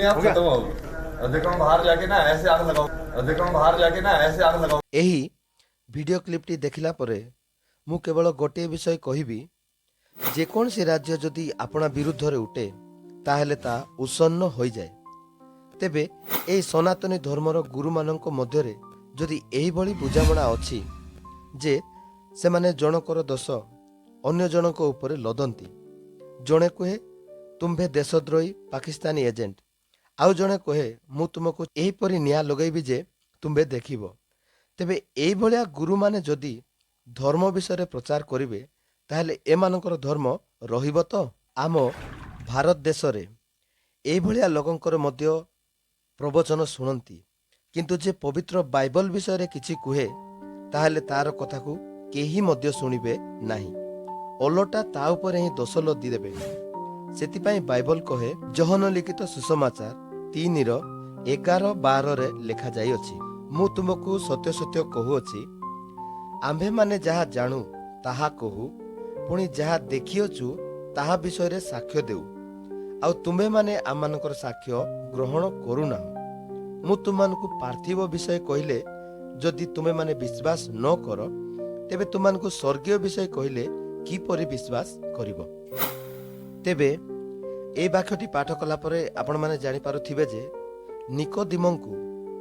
आप खत्म हो। और देखो, हम बाहर जाके ना ऐसे आग लगाओ। और देखो, हम बाहर जाके ना ऐसे आग लगाओ। ଏହି ଭିଡ଼ିଓ କ୍ଲିପ୍ଟି ଦେଖିଲା ପରେ ମୁଁ କେବଳ ଗୋଟିଏ ବିଷୟ କହିବି, ଯେକୌଣସି ରାଜ୍ୟ ଯଦି ଆପଣା ବିରୁଦ୍ଧରେ ଉଠେ, ତାହେଲେ ତାହା ଉତ୍ସନ୍ନ ହୋଇଯାଏ। ତେବେ ଏହି ସନାତନୀ ଧର୍ମର ଗୁରୁମାନଙ୍କ ମଧ୍ୟରେ ଯଦି ଏହିଭଳି ବୁଝାମଣା ଅଛି ଯେ ସେମାନେ ଜଣକର ଦୋଷ ଅନ୍ୟ ଜଣଙ୍କ ଉପରେ ଲଦନ୍ତି, ଜଣେ କୁହେ, "ତୁମ୍ଭେ ଦେଶଦ୍ରୋହୀ ପାକିସ୍ତାନୀ ଏଜେଣ୍ଟ," ଆଉ ଜଣେ କୁହେ, "ମୁଁ ତୁମକୁ ଏହିପରି ନିଆଁ ଲଗାଇବି ଯେ ତୁମ୍ଭେ ଦେଖିବ," ତେବେ ଏଇଭଳିଆ ଗୁରୁମାନେ ଯଦି ଧର୍ମ ବିଷୟରେ ପ୍ରଚାର କରିବେ, ତାହେଲେ ଏମାନଙ୍କର ଧର୍ମ ରହିବ ତ? ଆମ ଭାରତ ଦେଶରେ ଏଇଭଳିଆ ଲୋକଙ୍କର ମଧ୍ୟ ପ୍ରବଚନ ଶୁଣନ୍ତି, କିନ୍ତୁ ଯେ ପବିତ୍ର ବାଇବଲ ବିଷୟରେ କିଛି କୁହେ, ତାହେଲେ ତାର କଥାକୁ କେହି ମଧ୍ୟ ଶୁଣିବେ ନାହିଁ। ଓଲଟା ତା ଉପରେ ହିଁ ଦୋଷ ଲଦି ଦେବେ। ସେଥିପାଇଁ ବାଇବଲ କହେ, ଯୋହନ ଲିଖିତ ସୁସମାଚାର 3ର 11-12ରେ ଲେଖାଯାଇଅଛି, "ମୁଁ ତୁମକୁ ସତ୍ୟ ସତ୍ୟ କହୁଅଛି, ଆମ୍ଭେମାନେ ଯାହା ଜାଣୁ ତାହା କହୁ, ପୁଣି ଯାହା ଦେଖିଅଛୁ ତାହା ବିଷୟରେ ସାକ୍ଷ୍ୟ ଦେଉ, ଆଉ ତୁମ୍ଭେମାନେ ଆମମାନଙ୍କର ସାକ୍ଷ୍ୟ ଗ୍ରହଣ କରୁନାହଁ। ମୁଁ ତୁମମାନଙ୍କୁ ପାର୍ଥିବ ବିଷୟ କହିଲେ ଯଦି ତୁମେମାନେ ବିଶ୍ୱାସ ନ କର, ତେବେ ତୁମମାନଙ୍କୁ ସ୍ୱର୍ଗୀୟ ବିଷୟ କହିଲେ କିପରି ବିଶ୍ୱାସ କରିବ?" ତେବେ ଏହି ବାକ୍ୟଟି ପାଠ କଲା ପରେ ଆପଣମାନେ ଜାଣିପାରୁଥିବେ ଯେ ନିକୋଦିମଙ୍କୁ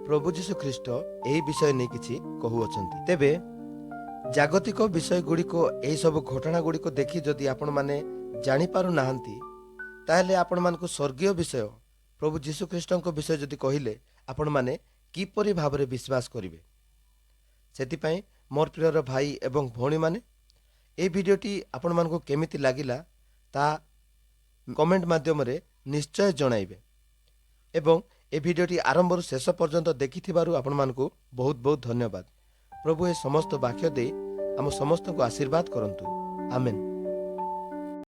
ପ୍ରଭୁ ଯୀଶୁ ଖ୍ରୀଷ୍ଟ ଏହି ବିଷୟ ନେଇ କିଛି କହୁଅଛନ୍ତି। ତେବେ ଜାଗତିକ ବିଷୟ ଗୁଡ଼ିକ, ଏହିସବୁ ଘଟଣା ଗୁଡ଼ିକ ଦେଖି ଯଦି ଆପଣମାନେ ଜାଣିପାରୁନାହାନ୍ତି, ତାହେଲେ ଆପଣମାନଙ୍କୁ ସ୍ୱର୍ଗୀୟ ବିଷୟ, ପ୍ରଭୁ ଯୀଶୁ ଖ୍ରୀଷ୍ଟଙ୍କ ବିଷୟ ଯଦି କହିଲେ ଆପଣମାନେ କିପରି ଭାବରେ ବିଶ୍ୱାସ କରିବେ? ସେଥିପାଇଁ ମୋର ପ୍ରିୟର ଭାଇ ଏବଂ ଭଉଣୀମାନେ, ଏହି ଭିଡ଼ିଓଟି ଆପଣମାନଙ୍କୁ କେମିତି ଲାଗିଲା, ତାହା କମେଣ୍ଟ ମାଧ୍ୟମରେ ନିଶ୍ଚୟ ଜଣାଇବେ ଏବଂ ଏ ଭିଡ଼ିଓଟି ଆରମ୍ଭରୁ ଶେଷ ପର୍ଯ୍ୟନ୍ତ ଦେଖିଥିବାରୁ ଆପଣମାନଙ୍କୁ ବହୁତ ବହୁତ ଧନ୍ୟବାଦ। ପ୍ରଭୁ ଏ ସମସ୍ତ ବାକ୍ୟ ଦେଇ ଆମ ସମସ୍ତଙ୍କୁ ଆଶୀର୍ବାଦ କରନ୍ତୁ। ଆମେନ୍।